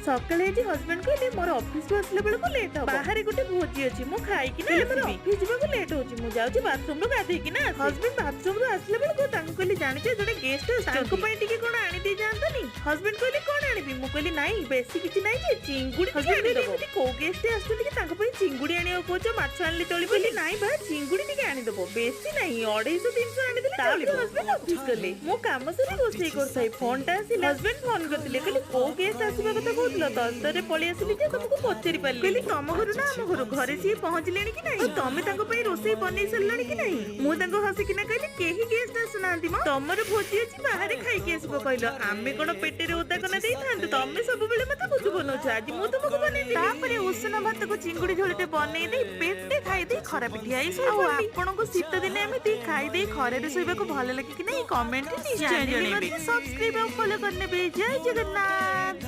ସକାଳେ ଆଜି ହଜବେଣ୍ଡ କହିଲେ, ମୋର ଅଫିସରୁ ଆସିଲା ବେଳକୁ ଲେଟ୍ ହବ, ବାହାରେ ଗୋଟେ ଭୋଜି ଅଛି, ମୁଁ ଖାଇକିନା ମୋର ଅଫିସ ଯିବାକୁ ଲେଟ୍ ହଉଛି, ମୁଁ ଯାଉଛି ବାଥରୁମ ରୁ ଗାଧେଇକିନା। ହଜବେଣ୍ଡ ବାଥରୁମ ରୁ ଆସିଲା ବେଳକୁ ତାଙ୍କୁ କହିଲି, ଜାଣିଛ, ଜଣେ ଗେଷ୍ଟ ଆସିଛନ୍ତି, ତାଙ୍କ ପାଇଁ ଟିକେ କଣ ଆଣି ଦେଇ ଯାଆନ୍ତନି? ହଜବେଣ୍ଡ କହିଲେ, କଣ ଆଣିବି? ମୁଁ କହିଲି, ନାଇଁ, ବେଶୀ କିଛି ନାଇଁ ଯେ, ଚିଙ୍ଗୁଡି ଟିକେ ଆଣିଦବ। କୋଉ ଗେଷ୍ଟ ଆସୁଛନ୍ତି କି ତାଙ୍କ ପାଇଁ ଚିଙ୍ଗୁଡି ଆଣିବାକୁ କହୁଛ? ମାଛ ଆଣିଲେ ଚଳିବ? କହିଲି, ନାଇଁ ବା, ଚିଙ୍ଗୁଡି ଟିକେ ଆଣିଦବ, ବେଶୀ ନାଇଁ, 250 300 ଆଣିଦେଲେ ଚଳିବ। ହଜବେଣ୍ଡ ଅଫିସ ଗଲେ, ମୁଁ କାମ ସାରି ରୋଷେଇ କରୁଥାଏ, ଫୋନ ଟା ଆସିଲା। ହଜବେଣ୍ଡ ଫୋନ କରିଥିଲେ, କହିଲେ, କୋଉ ଗେଷ୍ଟ ଆସିବା କଥା କହୁଥିଲ? ତରତରରେ ପଳେଇ ଆସିଲି ଯେ ତମକୁ ପଚାରି ପାରିଲି। କହିଲି, ତମ ଘରୁ ନା ଆମ ଘରୁ? ଘରେ ସିଏ ପହଞ୍ଚିଲେଣି କି ନାହିଁ? ଆଉ ତମେ ତାଙ୍କ ପାଇଁ ରୋଷେଇ ବନେଇ ସାରିଲଣି କି ନାହିଁ? ମୁଁ ତାଙ୍କୁ ହସିକିନା କହିଲି, କେହି ଗେଷ୍ଟ ଆସୁନାହାନ୍ତି ମ, ତମର ଭୋଜି ଅଛି, ବାହାରେ ଖାଇକି ଆସିବ କହିଲ, ଆମେ କଣ ପେଟରେ ଓଦା କନା ଦେଇଥାନ୍ତୁ? ତମେ ସବୁବେଳେ ମତେ ବୁଝୁ ବନଉଛ, ଆଜି ମୁଁ ତୁମକୁ ବନେଇଦେଲି। ତାପରେ ଉଷୁନା ଭାତକୁ ଚିଙ୍ଗୁଡି ଝୋଳଟେ ବନେଇ ଦେଇ ପେଟେ ଖାଇଦେଇ ଖରା ପିଠିଆ ହେଇ ଶୋଇପଡିଲି। ଆଉ ଆପଣଙ୍କୁ ଶୀତ ଦିନେ ଏମିତି ଖାଇଦେଇ ଖରାରେ ଶୋଇବାକୁ ଭଲ ଲାଗେ କି ନାହିଁ, କମେଣ୍ଟରେ ନିଶ୍ଚୟ ଜଣେଇବେ। ସବସ୍କ୍ରାଇବ ଆଉ ଫଲୋ କରିନେବେ। ଜୟ ଜଗନ୍ନାଥ।